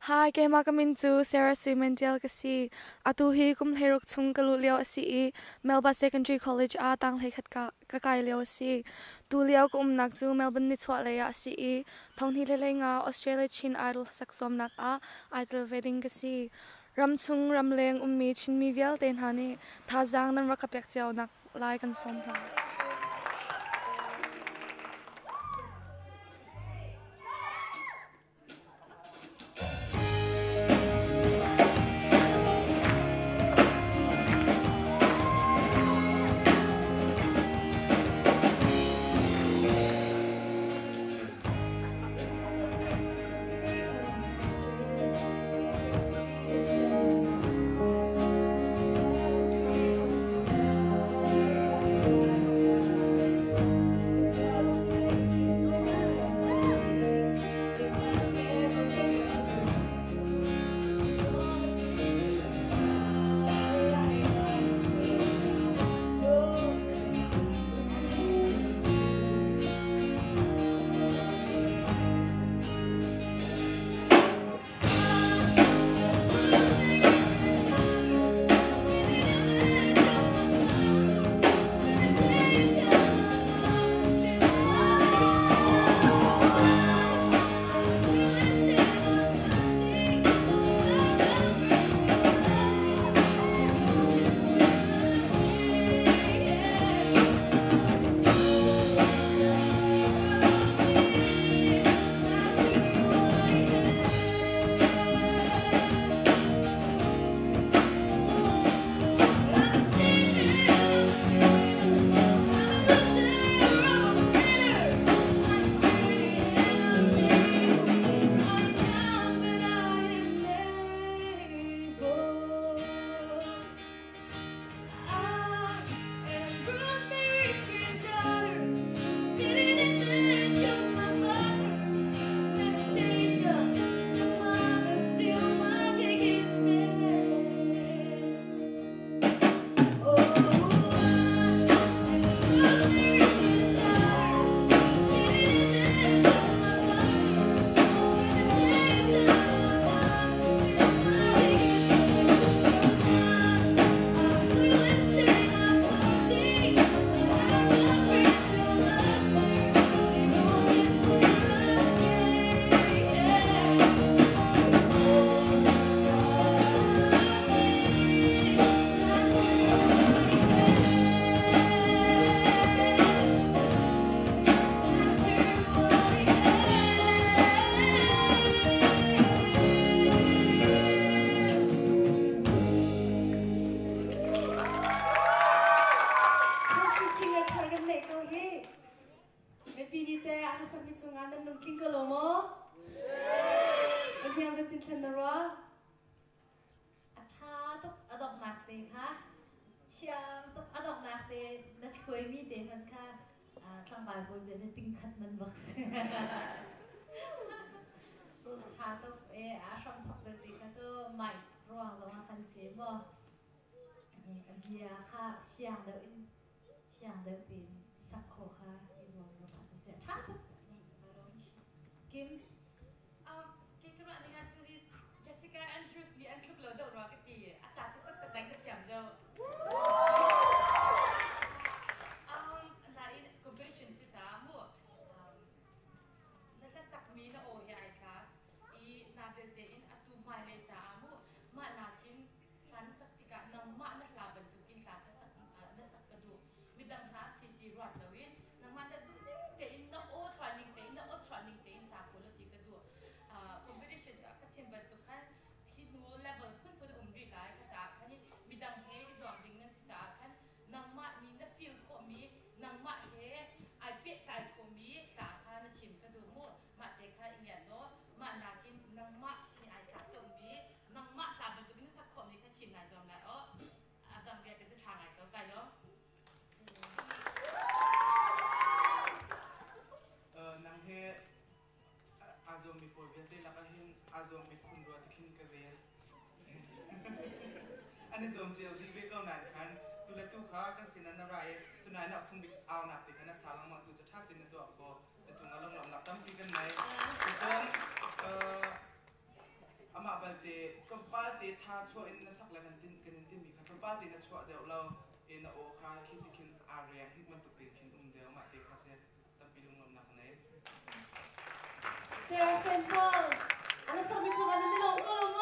Hi, keimah ka min cu Sarah Suiman Tial ka si. Atu hi kum 16 chung ka luh lio a si i Melba Secondary College ah tang 11 ka, ka kai lio a si. Tu lio ka umnak cu Melbourne nichuahlei ah a si i thonghnih le hleinga Australia Chin Idol sak zuamnak ah ai tel ve ding ka si. Ramchung ramleng ummi Chinmi vialte hna nih thazaang nan rak ka pek cio nak lai kan sawm hna. Country singer thar kan neih ko hi. Mipi nih teh a hlasak mi cungah nan lungtling ko lo maw? Pathian zeitin thlen na ruah? A ṭha tuk a donghnak te kha thiam tuk a donghnak te na thluaimi te hmanh kha tlangval pawl bia cu tingkhat man bak si. A ṭha tuk e a hram thok belte kha cu mic ruang zong ah khan si maw a bia kha fiang deuh in fiang deuh tein sak khawh kha i zuam lo ah cu si a ṭha tuk. Kim Kei ka ruah ning ahcun Jessica Andrews nih an tluk lo deuh rua ka ti. A sa tuk taktak dang ka thiam deuh. Nain competition si caah mu na hlasakmi na aw he ai tlak i na belte in atu hmailei caah mu mah nakin hla na sak tikah nangmah na hla bantukin hla kha sak na sak ka duh. Midang hla si ti ruat loin nangmah na duh ning tein na aw thluan ning tein na aw chuah ning tein sa ko law ti ka duh. Competition ka chim bantuk khan hi hnu level phunphun um rih lai kha caah khan midang he i zuam ding nan si caah khan nangmah nih na feel khawhmi nangmah he ai pehtlai khomi hla kha na thim ka duh mu mah te kha i ngiat law mah nakin nangmah he ai tlak tawnmi nangmah hla bantukin na sak khawhmi kha thim nai zuam lai aw a dang vialte cu ṭha ngai ko kai lawm. Nang he aa zuammi pawl vialte lakah hin aa zuammi khun rua ti khin ka rel. An i zuam cio dih ve ko nain khan tu le tu kha kan sinah na ra i tunai nak sung bik aunak te kha na sa lengmang tu cu ṭha tein na tuah khawh. Na cungah lunglawmhnak tampi kan ngei. Cun amah te tlawmpal te tha chuah in na sak le kan tin kan in timi kha tlawmpal te na chuah deuh lo i na aw kha khi ti khin aa reng hnik bantuk tein khin um deuh mah te kha si tampi lunglawmhnak ka nei. Sarah Paul, ana sak mi cungah nan i lawm ko lo maw?